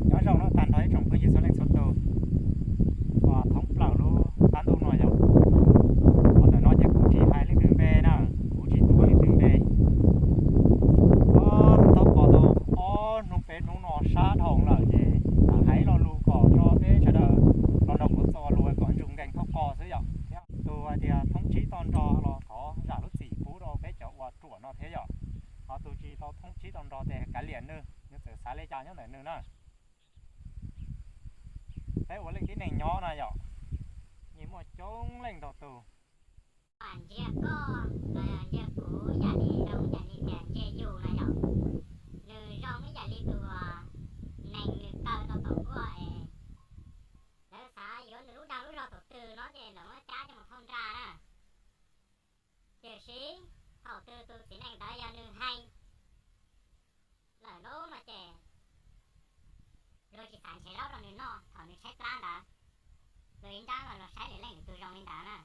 Nyob zoo no tag nrho ib tsoom phooj ywg txhua leej txhua tus uas thoob plaws lub qab ntuj no yom. Qhov ntawm no ces kuv tsis hais leej twg npe na, kuv tsis tuav leej twg npe. Tau pom tau ob hnub peb hnub no sab dhau lawm ces lam hais lo lus kom rau peb sawv daws los nrog kuv txo lus kom ntsug nkees thauj qos xwb yom. Tus hais tias thoob tsib tau nrog los thov zam lub txim pub rau peb cov uas ruam no thiab yom. Ho tus tsis tau thoob tsib tau nrog ces kav liam nws, nws txawm xav li cas nyob ntawm nws na. Peb ua leej tib neeg nyob na yom, yeej muaj coob leej ntau tus ntsia koj los yog ntsia kuv ib yam li zoo ib yam li tias ntsia yus na yom. Nws zoo ib yam li tus nees nws kaw rau tom nkuaj es lawv xav yuav nws lub dag lub zog thaum twg no ces lawv muab cab coj mus thauj nra na. Tiam sis thaum twg tus txiv neej ntawd yog nws hais lawm lub no ces luag tsis xav nrhiav zaub rau nws noj thaum nws tshaib plab ntawd. Luag ib nrab mas luag saib lwm leej lwm tus zoo li ntawd na.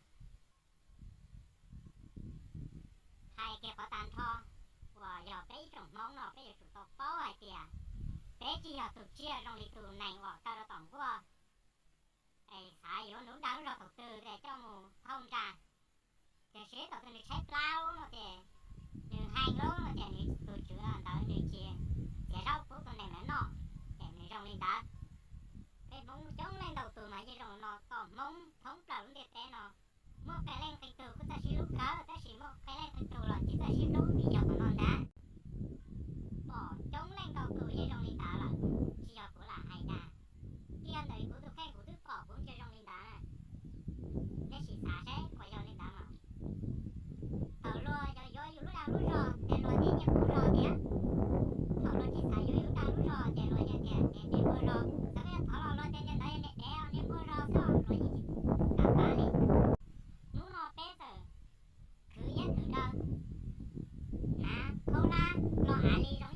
Hais kiag qhov tag nrho uas yog peb ib tsoom Hmoob no peb yuav tsum tau paub hais tias peb tsis yog tus tsiaj zoo li tus nees uas kaw rau tom nkuaj es xav yuav nws lub dag lub zog thaum twg es coj mus thauj nra. Tiam sis thaum twg nws tshaib plab lub no ces nws hais lub no ces nws tus tswv ntawd nws cia txiav zaub pub tus nees ntawd noj, ces nws zoo li ntawd. Peb Hmoob coob leej ntau tus mas yeej zoo no, tau Hmoob thoob plaws lub ntiaj teb no muaj qee leej qee tug kuj txawj sib hlub kawg, tab sis muaj qee leej qee tug los tsis txawj sib hlub vim yog qhov no ntag. Pom coob leej ntau tus yeej zoo li ntawd lawm, tsis yog kuv lam hais dag. Kiag ntawm kuv tus kheej kuv twb pom kuv ntsia zoo li ntawd. Nej sim xav seb puas yog li ntawd mas. Thaum luag yuav yus lub dag lub zog ces luag nyiaj nyiaj pub zog tiag. Thaum luag tsis xav yuav yus lub dag lub zog ces luag yeej tias niam npua zog, txawm yog thov los luag tias niag ntawd yog niam dev niag npua zog xwb luag yeej tsis kam pab li. Hnub no peb txawm khwv iab khwv daw, hnav khaub hlab los av li zoo